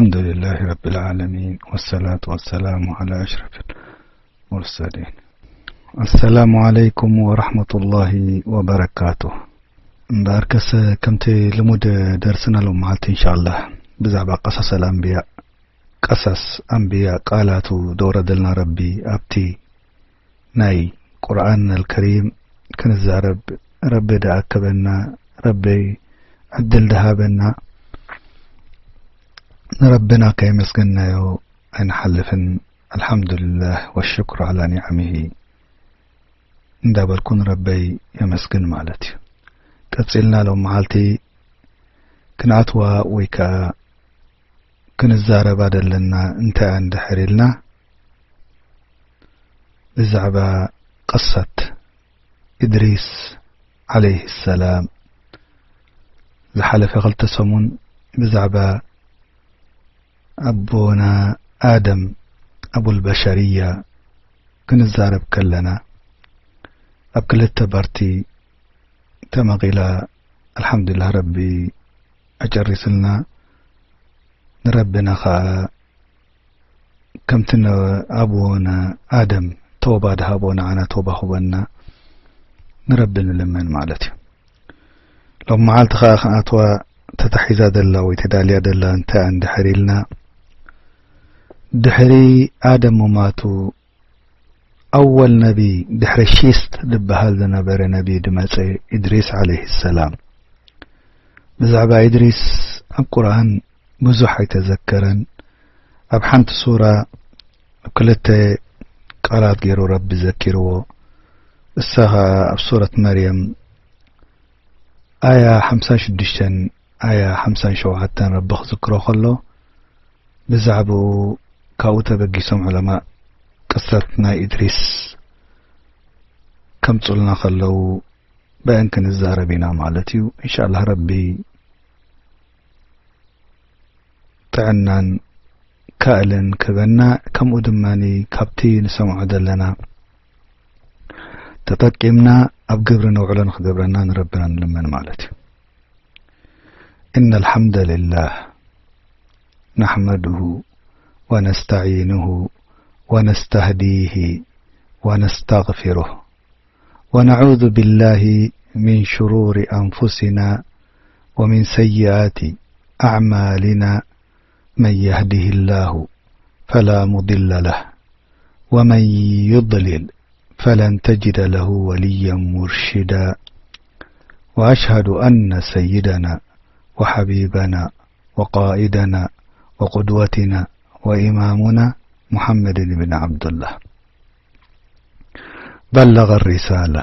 الحمد لله رب العالمين، والصلاة والسلام على أشرف المرسلين. السلام عليكم ورحمة الله وبركاته. እምበኣርከስ፣ ከምቲ ልሙድ ደርስና ሎም መዓልቲ፣ እንሻኣላህ፣ ብዛዕባ ቀሰስ ኣልኣንብያ፣ ቀሰስ ኣንብያ፣ ቃላቱ ደውረደልና ረቢ ኣብቲ ናይ ቁርኣን ኣልከሪም ክንዛረብ ረቢ ደኣከበና፣ ረቢ ዕድል ደሃበና። ንረብና ከየመስገናዮ ኣይንሓልፍን። ኣልሓምዱሊላህ ወሽክሩ ዓላ ኒዓሚሂ እንዳበልኩ ንረበይ የመስግን ማለት እዩ። ቀጺልና ሎም መዓልቲ ክንኣትዋ ወይ ከኣ ክንዛረባ ደለና እንታይ እንድሕር ኢልና፣ ብዛዕባ ቅሰት እድሪስ ዓለይሂ ሰላም፣ ዝሓለፈ ክልተ ሰሙን ብዛዕባ ኣቦና ኣደም ኣቡል በሸርያ ክንዛረብ ከለና፣ ኣብ ክልተ ባርቲ ተመቒላ፣ ኣልሓምዱሊላህ ረቢ ኣጨሪስልና። ንረብና ኸኣ ከምቲ ንኣቦና ኣደም ተውባ ድሃቦ ንዓና ተውባ ክበና ንረቢ ንልመን ማለት እዩ። ሎም መዓልቲ ኸኣ ክንኣትዋ ተታሒዛ ደላ ወይ ተዳልያ ደላ እንታይ እንድሕር ኢልና፣ ድሕሪ ኣደም ምማቱ ኣወል ነቢ ድሕሪ ሺስት ዝበሃል ዝነበረ ነቢ ድመጸ፣ ኢድሪስ ዓለይሂ ሰላም። ብዛዕባ ኢድሪስ ኣብ ቁርኣን ብዙሕ ኣይተዘከረን። ኣብ ሓንቲ ሱራ ኣብ ክልተ ቃላት ገይሩ ረቢ ዘኪርዎ። እሳ ኸኣ ኣብ ሱረት መርየም ኣያ ሓምሳን ሽዱሽተን ኣያ ሓምሳን ሸውዓተን ረቢ ክዝክሮ ከሎ፣ ብዛዕባኡ ካብኡ ተበጊሶም ዑለማ ቅሰት ናይ ኢድሪስ ከምጹልና ከለዉ ብአን ክንዛረብ ኢና ማለት እዩ። እንሻላህ ረቢ ጥዕናን ካእልን ክበና፣ ከምኡ ድማ ካብቲ ንሰምዖ ዘለና ተጠቂምና ኣብ ግብሪ ነውዕሎ ንክገብረና ንረብና ንልመን ማለት እዩ። إن الحمد لله نحمده ونستعينه ونستهديه ونستغفره، ونعوذ بالله من شرور أنفسنا ومن سيئات أعمالنا، من يهده الله فلا مضل له، ومن يضلل فلن تجد له وليا مرشدا. وأشهد أن سيدنا وحبيبنا وقائدنا وقدوتنا وإمامنا محمد بن عبد الله بلغ الرسالة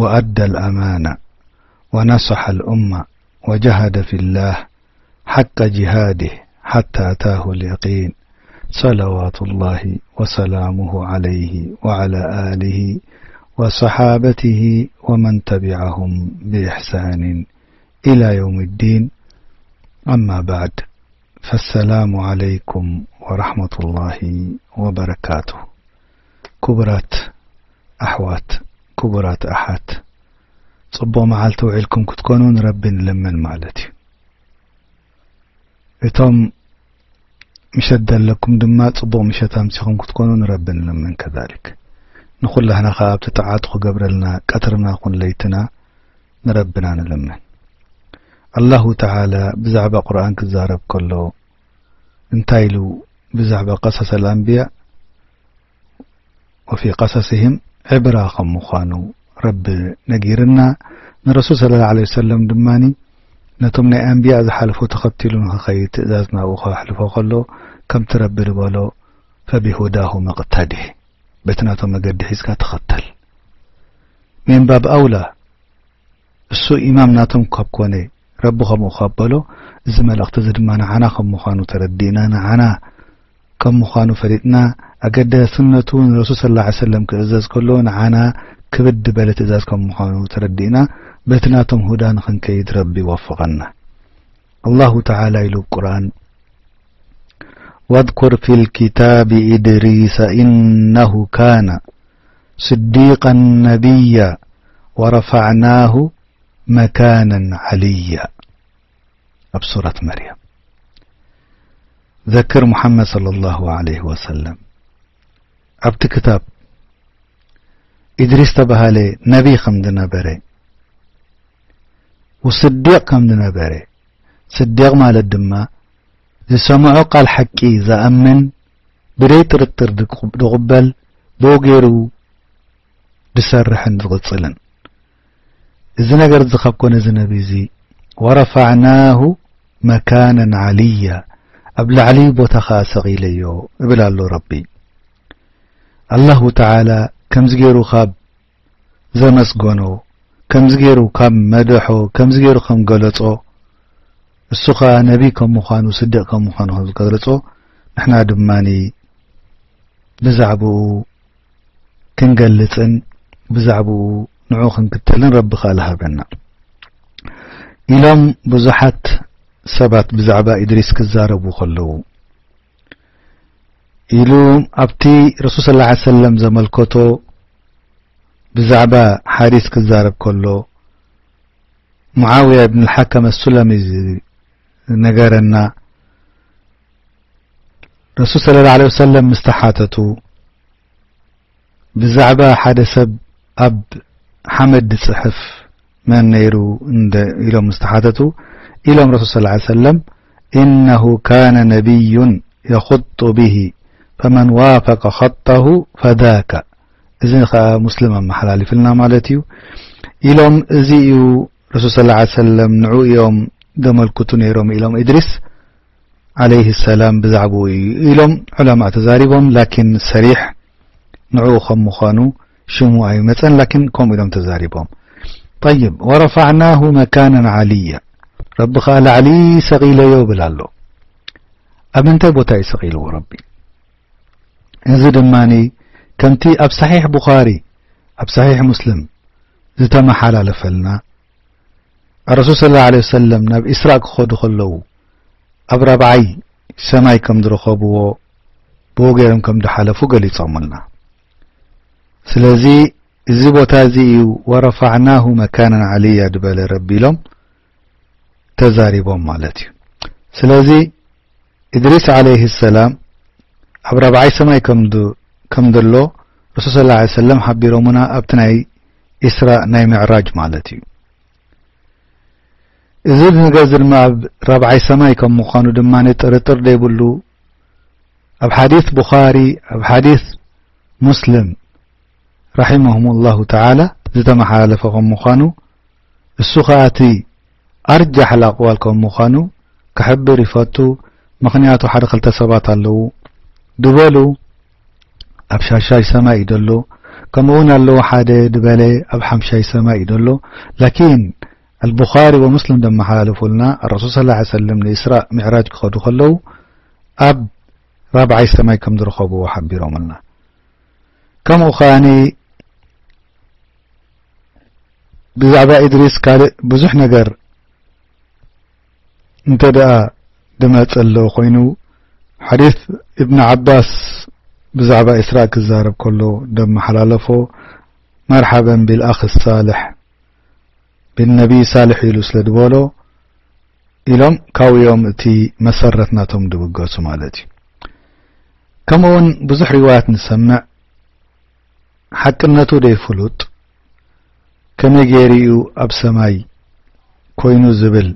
وأدى الأمانة ونصح الأمة وجاهد في الله حق جهاده حتى أتاه اليقين، صلوات الله وسلامه عليه وعلى آله وصحابته ومن تبعهم بإحسان إلى يوم الدين. أما بعد، فالسلام عليكم ورحمة الله وبركاته. ክቡራት ኣሕዋት፣ ክቡራት ኣሓት፣ ጽቡቕ መዓልቲ ውዒልኩም ክትኮኑ ንረቢ ንልምን ማለት እዩ። እቶም ምሸት ዘለኩም ድማ ጽቡቕ ምሸት ኣምሲኹም ክትኮኑ ንረቢ ንልምን። ከዛሊክ ንኹላህና ከኣ ኣብቲ ጣዓቱ ክገብረልና ቀትርና ኩን ለይትና ንረብና ንልምን። ኣላሁ ተዓላ ብዛዕባ ቁርኣን ክዛረብ ከሎ እንታይ ኢሉ? ብዛዕባ ቀሰስ ኣልኣንብያ ወፊ ቀሰስህም ዕብራ ከም ምዃኑ ረቢ ነጊርና። ንረሱል ሰለላሁ ዐለይሂ ወሰለም ድማኒ ነቶም ናይ ኣንብያ ዝሓለፉ ተኸቲሉ ንኽኸይድ ትእዛዝ ናብኡ ከሕልፎ ከሎ ከምቲ ረቢ ዝበሎ ፈቢሁዳሁ መቕተዲህ፣ በቲ ናቶም መገዲ ሒዝካ ተኸተል። ሚን ባብ ኣውላ እሱ ኢማም ናቶም ካብ ኮነ፣ ረቢ ከምኡ ካብ በሎ፣ እዚ መልእኽቲ እዚ ድማ ንዓና ከም ምዃኑ ተረዲእና፣ ንዓና ከም ምዃኑ ፈሊጥና፣ ኣገዳስነቱ ንረሱል ሰለላሁ ዐለይሂ ወሰለም ክእዘዝ ከሎ ንዓና ክብድ በለ ትእዛዝ ከም ምዃኑ ተረዲእና፣ በቲ ናቶም ሁዳ ንኽንከይድ ረቢ ይወፍቐና። ኣላሁ ተዓላ ኢሉ ኣብ ቁርኣን፣ واذكر في الكتاب إدريس إنه كان صديقا نبيا ورفعناه مكانا عليا ኣብ ሱረት መርየም። ዘክር ሙሓመድ ሰለላሁ ዐለይሂ ወሰለም ኣብቲ ክታብ ኢድሪስ ተባሃለ ነቢ ከም ዝነበረ ወስዲቕ ከም ዝነበረ፣ ስዲቕ ማለት ድማ ዝሰምዖ ቃል ሓቂ ዝኣምን፣ ብደይ ጥርጥር ዝቕበል፣ ብኡ ገይሩ ዝሰርሕን ዝቕጽልን። እዚ ነገር እዚ ካብ ኮነ፣ እዚ ነቢ እዚ ወረፋዕናሁ መካነን ዓልያ፣ ኣብ ላዕሊ ቦታ ኸኣ ሰቒለዮ እብል ኣሎ ረቢ። ኣላሁ ተዓላ ከምዚ ገይሩ ካብ ዘመስገኖ፣ ከምዚ ገይሩ ካብ መደሖ፣ ከምዚ ገይሩ ከም ገለጾ፣ እሱ ኸኣ ነቢ ከም ምዃኑ፣ ስድቕ ከም ምዃኑ ከም ዝገለጾ፣ ንሕና ድማ ብዛዕባኡ ክንገልጽን ብዛዕባኡ ንዑ ክንክተልን ረቢ ኸኣ ዝሃበና። ኢሎም ብዙሓት ሰባት ብዛዕባ ኢድሪስ ክዛረቡ ከለዉ፣ ኢሉ ኣብቲ ረሱል ሰለላሁ ዐለይሂ ወሰለም ዘመልከቶ ብዛዕባ ሓዲስ ክዛረብ ከሎ፣ ሙዓውያ ብን ልሓከም ኣሱለሚ ዝነገረና፣ ረሱል ሰለላሁ ዐለይሂ ወሰለም ምስ ተሓተቱ፣ ብዛዕባ ሓደ ሰብ ኣብ ሓመድ ዝጽሕፍ መን ነይሩ እንደ ኢሎም ምስ ተሓተቱ፣ ኢሎም ረሱል ሰለላሁ ዐለይሂ ወሰለም፣ "ኢነሁ ካነ ነቢዩን የኹጡ ቢሂ፣ ፈመን ዋፈቀ ኸጠሁ ፈዛከ።" እዚ ኸኣ ሙስሊም ኣመሓላሊፍልና ማለት እዩ። ኢሎም፣ እዚ እዩ ረሱል ሰለላሁ ዐለይሂ ወሰለም ንዑ እዮም ዘመልክቱ ነይሮም ኢሎም፣ ኢድሪስ ዐለይሂ ሰላም ብዛዕባኡ እዩ ኢሎም ዑለማእ ተዛሪቦም። ላኪን ሰሪሕ ንዕኡ ከም ምዃኑ ሽሙ ኣይመጸን፣ ላኪን ከምኡ ኢሎም ተዛሪቦም። ጠይብ፣ "ወረፋዕናሁ መካነን ዓልያ"፣ ረቢ ኸኣ ላዕሊ ሰቒለዮ ይብል ኣሎ። ኣብ ምንታይ ቦታ እዩ ሰቒልዎ ረቢ? እዚ ድማ ከምቲ ኣብ ሰሒሕ ቡኻሪ፣ ኣብ ሰሒሕ ሙስሊም ዝተመሓላለፈልና፣ ኣረሱል ሰለላሁ ዐለይሂ ወሰለም ናብ ኢስራእ ክኸዱ ከለዉ፣ ኣብ ራብዓይ ሰማይ ከም ዝረኸብዎ፣ ብኡ ገይሮም ከም ዝሓለፉ ገሊጾምልና። ስለዚ፣ እዚ ቦታ እዚ እዩ "ወረፋዕናሁ መካነን ዓልያ" ዝበለ ረቢ ኢሎም ተዛሪቦም ማለት እዩ። ስለዚ፣ ኢድሪስ ዐለይሂ ሰላም ኣብ ራብዓይ ሰማይ ከም ድ-፣ ከም ዘሎ ረሱል ሰለላሁ ዐለይሂ ወሰለም ሓቢሮምና፣ ኣብቲ ናይ ኢስራእ ናይ ምዕራጅ ማለት እዩ። እዚ ነገር እዚ ድማ ኣብ ራብዓይ ሰማይ ከም ምዃኑ ድማ ጥርጥር ዘይብሉ፣ ኣብ ሓዲስ ቡኻሪ፣ ኣብ ሓዲስ ሙስሊም ረሒመሁም ላሁ ተዓላ ዝተመሓላለፈ ከም ምዃኑ፣ እሱ ኸኣ እቲ ኣርጃሕ ኣልኣቕዋል ከም ምዃኑ ክሕብር ይፈቱ። ምኽንያቱ ሓደ ክልተ ሰባት ኣለዉ ድበሉ ኣብ ሻሻይ ሰማይ እዩ ዘሎ፣ ከምኡውን ኣለዉ ሓደ ድበለ ኣብ ሓምሻይ ሰማይ እዩ ዘሎ። ላኪን ኣልቡኻሪ ወሙስሊም ዘመሓላለፉልና፣ ኣረሱል ሰለላሁ ዐለይሂ ወሰለም ንኢስራእ ሚዕራጅ ክኸዱ ከለዉ ኣብ ራብዓይ ሰማይ ከም ዝረኸብዎ ሓቢሮምልና። ከምኡ ከኣኒ ብዛዕባ ኢድሪስ ካልእ ብዙሕ ነገር እንተ ደኣ ድመጸ ኣሎ ኮይኑ፣ ሓዲስ እብን ዓባስ ብዛዕባ ኢስራእ ክዛረብ ከሎ ደመሓላለፎ፣ "መርሓበን ቢልኣኽ ሳልሕ፣ ቢልነቢይ ሳልሕ" ኢሉ ስለ ዝበሎ፣ ኢሎም ካብኡ እዮም እቲ መሰረት ናቶም ድብገሱ ማለት እዩ። ከምኡውን ብዙሕ ሪዋያት ንሰምዕ፣ ሓቅነቱ ደይፍሉጥ፣ ከመይ ገይሩ እዩ ኣብ ሰማይ ኮይኑ ዝብል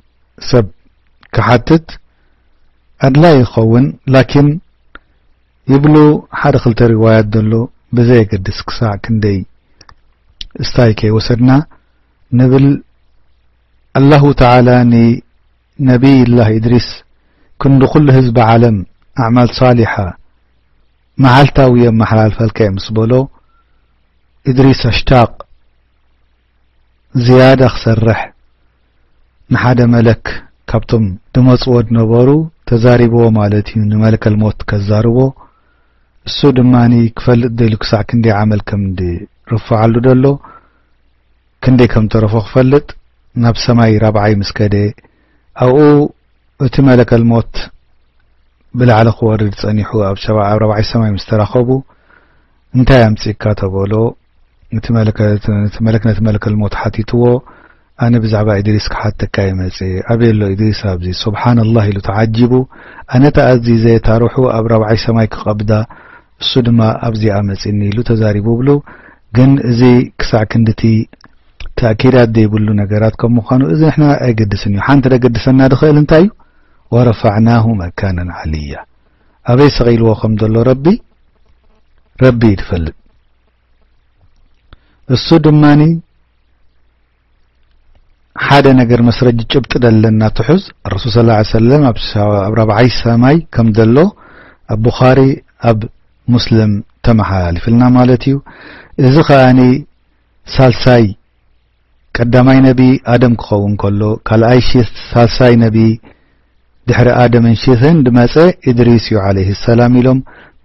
ሰብ ክሓትት ኣድላይ ይኸውን። ላኪን ይብሉ ሓደ ክልተ ሪዋያት ዘሎ፣ ብዘየገድስ ክሳዕ ክንደይ እስታይ ከይወሰድና ንብል፣ ኣላሁ ተዓላ ንነቢይላህ ኢድሪስ ክንዲ ኩሉ ህዝቢ ዓለም ኣዕማል ሳሊሓ መዓልታዊ የመሓላልፈልካ እየ ምስ በሎ፣ ኢድሪስ ኣሽታቕ ዝያዳ ክሰርሕ ንሓደ መለክ ካብቶም ድመጽዎ ድነበሩ ተዛሪብዎ ማለት እዩ። ንመለከል ሞት ከዛርቦ፣ እሱ ድማ ክፈልጥ ደልዩ ክሳዕ ክንደይ ዓመል ከም ድርፍዓሉ ደሎ፣ ክንደይ ከም ተረፎ ክፈልጥ፣ ናብ ሰማይ ራብዓይ ምስ ከደ፣ ኣብኡ እቲ መለከል ሞት ብላዕሊ ክወርድ ጸኒሑ፣ ኣብ ሸባ-፣ ኣብ ራብዓይ ሰማይ ምስ ተራኸቡ፣ "እንታይ ኣምጺእካ?" ተበሎ። እቲ መለከ-፣ እቲ መለክ ነቲ መለከል ሞት ሓቲትዎ፣ ኣነ ብዛዕባ ኢድሪስ ክሓተካ እየ መጽየ። ኣበይ ኣሎ ኢድሪስ ኣብዚ? ሱብሓነላህ ኢሉ ተዓጂቡ። ኣነ ተኣዚዘ እታ ሩሑ ኣብ ራብዓይ ሰማይ ክቐብዳ፣ እሱ ድማ ኣብዚኣ መጺኒ ኢሉ ተዛሪቡ ብሉ። ግን እዚ ክሳዕ ክንድቲ ተእኪዳት ዘይብሉ ነገራት ከም ምዃኑ፣ እዚ ንሕና ኣይገድስን እዩ። ሓንቲ ደገድሰና ድኽእል እንታይ እዩ? ወረፋዕናሁ መካነን ዓልያ። ኣበይ ሰቒልዎ ከም ዘሎ ረቢ፣ ረቢ እዩ ዝፈልጥ። እሱ ድማኒ ሓደ ነገር መስረጂ ጭብጢ ደለና ትሑዝ፣ ረሱል ሰለላሁ ዐለይሂ ወሰለም ኣብ ሳ-፣ ኣብ ራብዓይ ሰማይ ከም ዘሎ ኣብ ቡኻሪ ኣብ ሙስሊም ተመሓላሊፍልና ማለት እዩ። እዚ ከኣኒ ሳልሳይ ቀዳማይ ነቢ ኣደም ክኸውን ከሎ፣ ካልኣይ ሺት ሳልሳይ ነቢ ድሕሪ ኣደምን ሺትን ድመጸ ኢድሪስ እዩ ዐለይሂ ሰላም ኢሎም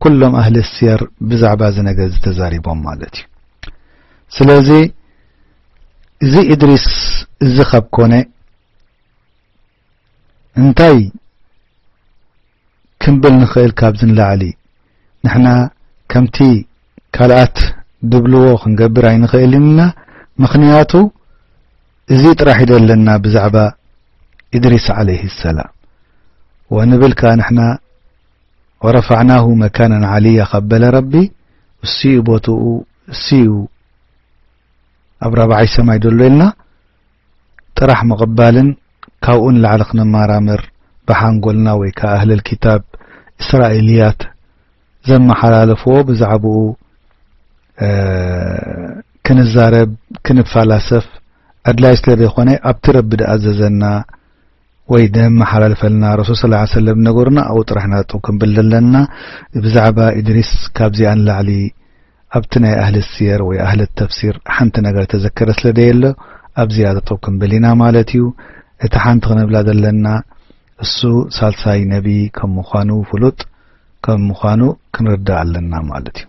ኩሎም ኣህሊ ስየር ብዛዕባ እዚ ነገር እዚ ተዛሪቦም ማለት እዩ። ስለዚ እዚ ኢድሪስ እዚ ካብ ኮነ እንታይ ክንብል ንኽእል? ካብዚ ንላዕሊ ንሕና ከምቲ ካልኣት ድብልዎ ክንገብር ኣይንኽእልን ኢና። ምኽንያቱ እዚ ጥራሕ እዩ ደለና ብዛዕባ ኢድሪስ ዐለይሂ ሰላም። ወንብል ከኣ ንሕና ወረፋዕናሁ መካነን ዓልያ ካብ በለ ረቢ፣ እሱ እዩ ቦትኡ፣ እሱ እዩ ኣብ ራብዓይ ሰማይ ደሎ ኢልና ጥራሕ ምቕባልን ካብኡ ንላዕሊ ክንመራመር ብሓንጎልና ወይ ከኣ ኣህለል ኪታብ እስራኤልያት ዘመሓላለፍዎ ብዛዕባኡ፣ እ፣ ክንዛረብ፣ ክንፈላሰፍ ኣድላይ ስለ ዘይኾነ፣ ኣብቲ ረቢ ዝኣዘዘና ወይ ዘመሓላልፈልና ረሱል ሰለላሁ ዐለይሂ ወሰለም ነገሩና ኣብኡ ጥራሕ ኢና ጠጠው ክንብል ዘለና። ብዛዕባ ኢድሪስ ካብዚኣ ንላዕሊ ኣብቲ ናይ ኣህሊ ስየር ወይ ኣህሊ ተፍሲር ሓንቲ ነገር ተዘከረ ስለ ዘየሎ፣ ኣብዚኣ ጠጠው ክንብል ኢና ማለት እዩ። እቲ ሓንቲ ክንብላ ዘለና፣ እሱ ሳልሳይ ነቢ ከም ምዃኑ ፍሉጥ ከም ምዃኑ ክንርዳእ ኣለና ማለት እዩ።